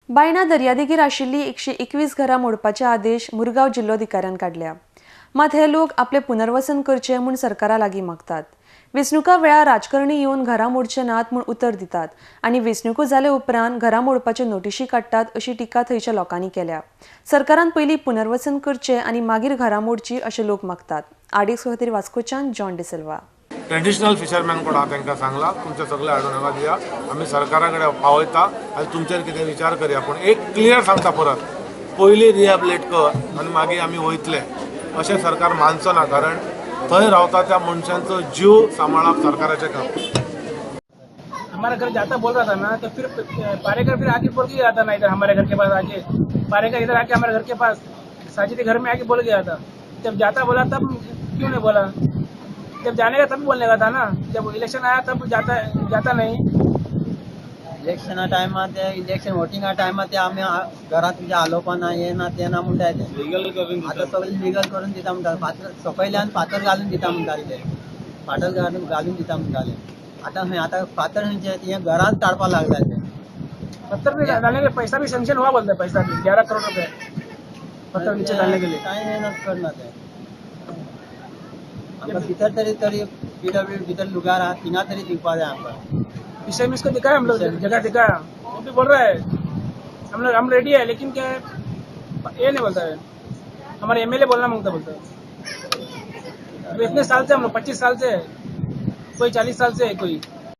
बायणा दर्यादेगेर आशिल्ली 121 घरां मोडपाचे आदेश मुरगांव जिल्लोधिकाऱ्यान काडल्या. मात हे लोक आपले पुनर्वसन करचे म्हूण सरकारा लागीं मागतात. वेंचणुका वेळार राजकारणी येवन घरां मोडचे नात म्हूण उतर दितात आनी वेंचणुको जाले उपरांत घरां मोडपाच्यो नोटिशी काडटात अशी टिका थंयच्या लोकांनी केल्या. सरकारान पयलीं पुनर्वसन करचें आनी मागीर घरां मोडची अशें लोक मागतात. आरडीएक्स खातीर वास्कोच्यान जॉन डिसिल्वा. ट्रेडिशनल फिशरमॅन कोण आहा तांकां सांगला तुमचे सगळे हाडून हांगा दिया, आमी सरकारा कडेन पावयता आनी तुमचेर कितें विचार करया. पूण एक क्लियर सांगता परत, पयलीं रिहेबिलिट कर आनी मागीर आमी वयतले अशें सरकार मानचो ना, कारण थंय रावता त्या मनशांचो जीव सांबाळप सरकाराचें काम. हमारा घर जाता बोल रहा था ना, तो फिर पारेकर फिर आके बोल के गया था ना, इधर हमारे घर के पास आके पारेकर इधर आके हमारे घर के पास साजिद के घर में आके बोल गया था. जब जाता बोला तब क्यों नहीं बोला? जब जाने का तब बोलने का था ना, जब इलेक्शन आया तब जाता जाता नहीं. इलेक्शना टायमार ते इलेक्शन वोटिंगा टायमार ते आमी घरांत तुमच्या हालोवपा ना, हें ना तें ना म्हणटाय ते. आतां सगळें लिगल करून दिता म्हणटा, फातर सकयल्यान फातर घालून दिता म्हणटाले ते, फातर घालून घालून दिता म्हणटाले. आतां खंय आतां फातर खंयचे हे घरांत काडपाक लागले ते. पत्थर भी डालने के लिए पैसा भी सैंक्शन हुआ बोलते हैं, पैसा भी 11 करोड़ रुपए पत्थर नीचे डालने के लिए. कांय हें ना करना ते. आमकां भितर तरी तरी पीडब्ल्यू भितर लुगार आहा थिंगा तरी दिवपा जाय आमकां. विषय में इसको दिखाया हम लोग, जगह दिखाया, वो भी बोल रहा है हम लोग हम रेडी है, लेकिन क्या है ये नहीं बोलता है. हमारे एमएलए बोलना मांगता बोलता है. अभी इतने साल से हम लोग 25 साल से, कोई 40 साल से है, कोई